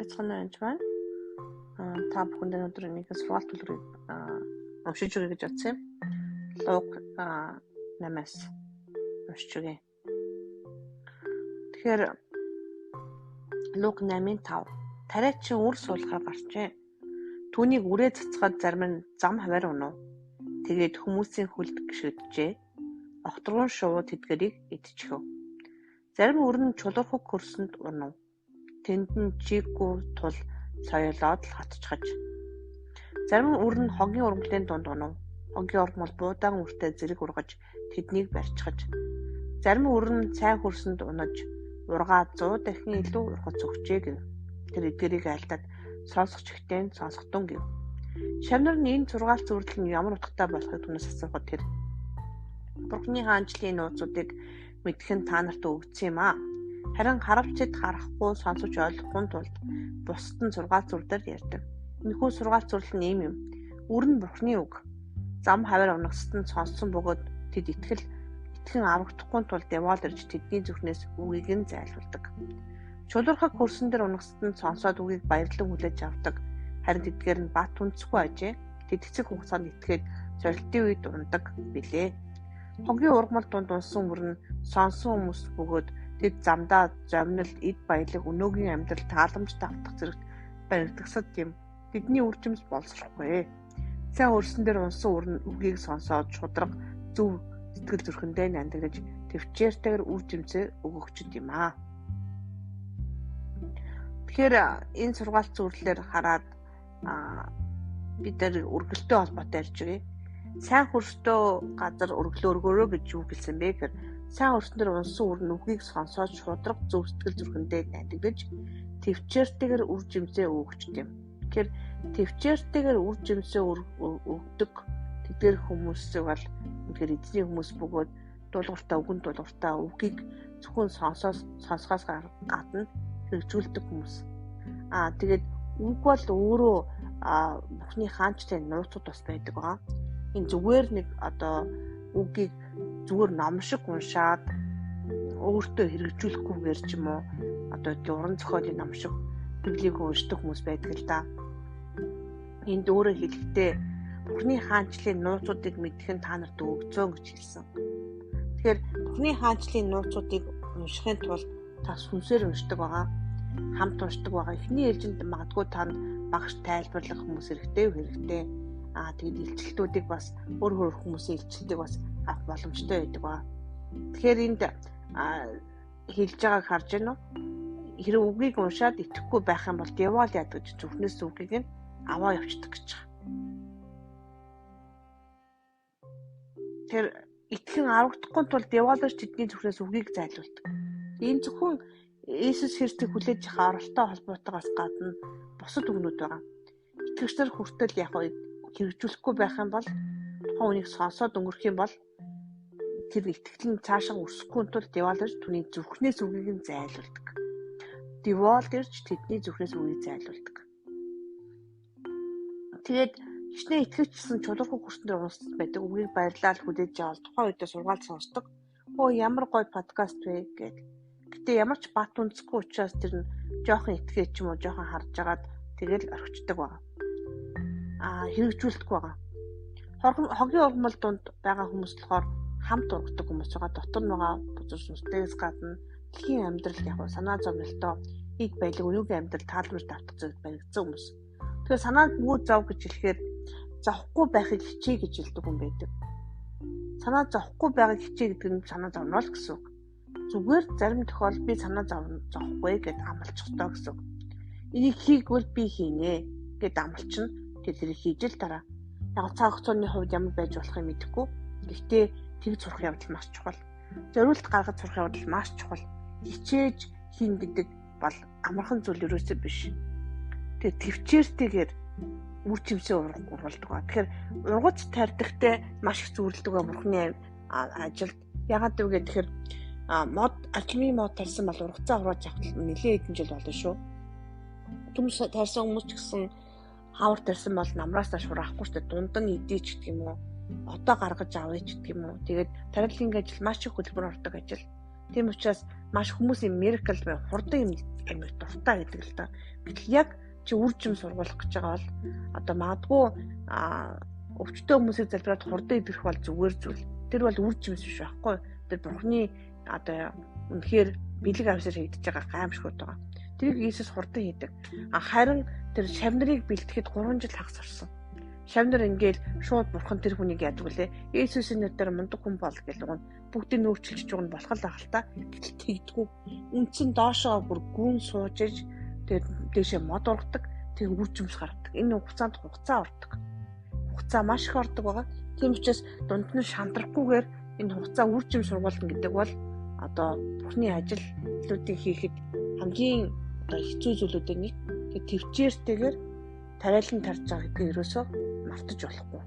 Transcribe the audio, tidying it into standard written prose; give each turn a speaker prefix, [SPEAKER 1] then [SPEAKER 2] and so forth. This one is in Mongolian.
[SPEAKER 1] Сайн байцгаана уу, Анж маань. Та бүхэнд өнөөдөр нэгэн сургаалт төлбөрийг уншиж өгье гэж бодсон юм. Луг 8-аас уншиж өгье. Тэгэхээр Луг 8:5. Тариачин үр суулгаар гарчээ. Түүнийг үрээ цацгаад зарим нь зам хавиар унав. Тэгээд хүмүүсийн хөлд гიშгэджээ. Огторгон шувуу тэдгэрийг идчихэв. Зарим үр нь чулуурхаг хөрсөнд унав. Тэнд нь чийггүй тул соёлоод л хатчихаж. Зарим үр нь хогийн ургамлын дунд унав. Хогийн ургамал буудаан үртэй зэрэг ургаж тэднийг барьчихаж. Зарим үр нь сайн хөрсөнд унаж ургаа 100 дахин илүү ургац өгчээ гэв. Тэр эдгэрийг айлдаад сонсох чигтэн сонсготун гэв. Шавнар нь энэ сургаалт зөвлөл нь ямар утгатай болохыг түүнээс асуухад тэр Бурхны хаанчлалын нууцуудыг мэдэх нь та нарт өгөгдсөн юм аа. Харин харавч тэд харахгүй, сонсож ойлгохгүй тулд бусад нь сургаал зүрдээр ярьдаг. Энэхүү сургаал зүрл нь ийм юм. Үр нь Бурхны үг. Зам хавиар унагсад нь сонссон бөгөөд тэд итгэн аврагдахгүй тулд яваал ирж тэдний зүрхнээс үгийг нь зайлуулдаг. Чулуурхаг хөрсөн дээр унагсад нь сонсоод үгийг баярлан хүлээж авдаг. Харин тэдгээр нь бат үндэсгүй ажээ. Тэд эцэг хугацаанд итгээд сорилтын үед ундаг билээ. Хогийн ургамал дунд унсан үр нь сонсон хүмүүс бөгөөд тэд замдаа зовнил, эд баялаг, өнөөгийн амьдрал тааламжтай автах зэрэгт баригдагсад юм. Тэдний үр жимс боловсрохгүй. Сайн хөрсөн дээр унсан үр нь үгийг сонсоод шударга зөв сэтгэл зүрхэндээ нандиглаж төвчээртэйгээр үр жимсээ өгөгчд юм аа. Тэгэхээр энэ сургаалт зөвлөлөөр хараад бид нар өргөлтэй холбоотой ярьж байгаа. Сайн хөрстөө газар өргөлөө өргөөрөө гэж юу хэлсэн бэ гэхээр сайн хөрсөн дээр унсан үр нь үгийг сонсоод шударга зөв сэтгэл зүрхэндээ нандиглаж төвчээртэйгээр үр жимсээ өгчт юм. Тэгэхээр төвчээртэйгээр үр жимсээ өгдөг тэдгээр хүмүүсийг бол үнэхээр эзний хүмүүс бөгөөд дуулууртаа үгэн дуулууртаа үгийг зөвхөн сонсохоос гадна хэрэгжүүлдэг хүмүүс. Тэгээд үг бол өөрөө Бурхны хаанчлалын нууцуд бас байдаг байгаа. Энэ зүгээр нэг одоо үгийг зүгээр ном шиг уншаад өөртөө хэрэгжүүлэхгүйгээр ч юм уу одоо уран зохиолын ном шиг Библийг уншдаг хүмүүс байдаг л да. Энд өөрөө хэлэхдээ Бурхны хаанчлалын нууцуудыг мэдэх нь та нарт өгцөн гэж хэлсэн. Тэгэхээр Бурхны хаанчлалын нууцуудыг уншихын тулд та сүнсээр уншдаг байгаа, хамт уншдаг байгаа. Эхний ээлжинд магадгүй танд багш тайлбарлах хүмүүс хэрэгтэй. Тэгээд илчлэлтүүдийг бас өөр хүмүүсийн илчлэлтийг бас авах боломжтой байдаг ба. Тэгэхээр энд хэлж байгааг харж байна уу? Хэрэг үгийг уншаад итгэхгүй байх юм бол диавол яадаг гэж зүрхнээс үгийг нь аваа явчихдаг гэж байгаа. Тэр итгэн аврагдахгүй тул диаволоос тэдний зүрхнээс үгийг зайлуулдаг. Энэ зөвхөн Иесус Христийг хүлээж авах оролттой холбоотойгоос гадна бусад үгнүүд байгаа. Итгэгч нар хүртэл яг хэрэгжүүлэхгүй байх юм бол тухайн үнийг сонсоод өнгөрөх юм бол тэр итгэл нь цаашаа өсөхгүй тул диавол ирж түүний зүрхнээс үгийг нь зайлуулдаг. Диавол ирж тэдний зүрхнээс үгийг зайлуулдаг. Тэгээд хичнээн итгэгчсэн чулуурхаг хөрсөн дээр унссан байдаг үгийг баярлал хүлээж авал тухайн үедээ сургаал сонсдог. Өө ямар гоё подкаст вэ гэд. Гэтэ ямар ч бат үндэсгүй учраас тэр нь жоохон итгээ ч юм уу жоохон харж агаад тэгэл орхичдаг байгаа. Хэрэгжүүлдэггүй байгаа. Хогийн ургамал дунд байгаа хүмүүс болохоор хамт ургадаг хүмүүс байгаа. Дотор нь байгаа бузар сүнстэйгээс гадна дэлхийн амьдрал яг санаа зовнилтоо ийг баялаг өнөөгийн амьдрал тааламж давтах зэрэг баригдсан хүмүүс. Тэгэхээр санаанд муу зов гэж хэлэхээр зовхгүй байхыг хичээ гэж хэлдэг хүн байдаг. Санаа зовхгүй байгааг хичээ гэдэг нь санаа зовно л гэсэн үг. Зүгээр зарим тохиолдолд би санаа зовхгүй гэд амлчих ёстой гэсэн үг. Энийг хийгвэл би хийнэ гэд амлчихна. Тэр хийж л дараа. Яг цаг хугацааны хувьд ямар байж болохыг мэдэхгүй. Гэхдээ тэг сурах явдал маш чухал. Зориулт гаргаж сурах явдал маш чухал. Хичээж хийн гэдэг бол амархан зүйл ерөөсөө биш. Тэгээ төвчээртэйгээр үр жимсээ ургалдаг ба. Тэгэхээр ургац тарьдагтай маш их зөвлөдөг ба Бурхны ажилд. Ягаад гэвэл тэгэхээр мод алхимийн мод тарьсан бол ургацаа хурааж авах нэлээд хэдэн жил болно шүү. Төмс тарьсан хүмүүс ч гэсэн хавар тарьсан бол намраас нааш хураахгүй шүү дээ. Дунд нь идэж ч гэх юм уу. Одоо гаргаж авъя ч гэх юм уу. Тэгээд тариалангийн ажил маш их хөдөлмөр ордог ажил. Тийм учраас Маш хүмүүсийн miracle бай хурдан юм амар дуртай гэдэг л да. Гэтэл яг чи үржим сургуулах гэж байгаа бол одоо магадгүй өвчтөе хүмүүсийг залбираад хурдан идэх бол зүгээр зүйл. Тэр бол үржимс биш байхгүй. Тэр Бурхны одоо үнэхээр бэлэг авсаар хийгдэж байгаа гайхамшгууд байгаа. Тэрийг Иесус хурдан хийдэг. А харин тэр шавнырыг бэлтгэхэд 3 жил хагас орсон. Шавнар ингээл шууд Бурхан тэр хүнийг яадаг лээ. Иесусийн нэрээр мундаг хүн бол гэл уг нь бүгдийг нөөцлөж байгаа нь болох л ах л та. Гэтэл тэгдэггүй. Үндсэн доошоо бүр гүн сууж иж тэгээд дээшээ мод ургадаг. Тэг үржимс гаргадаг. Энэ хугацаанд хугацаа ордог. Хугацаа маш их ордог байгаа. Тийм учраас дунд нь шантрахгүйгээр энэ хугацаа үржим сургуулна гэдэг бол одоо Бурхны ажлуудыг хийхэд хамгийн одоо хэцүү зүйлүүдийн нэг. Тэгээд төвчээртэйгээр тариалан тарж байгаа гэдгийг ерөөсөө мартаж болохгүй.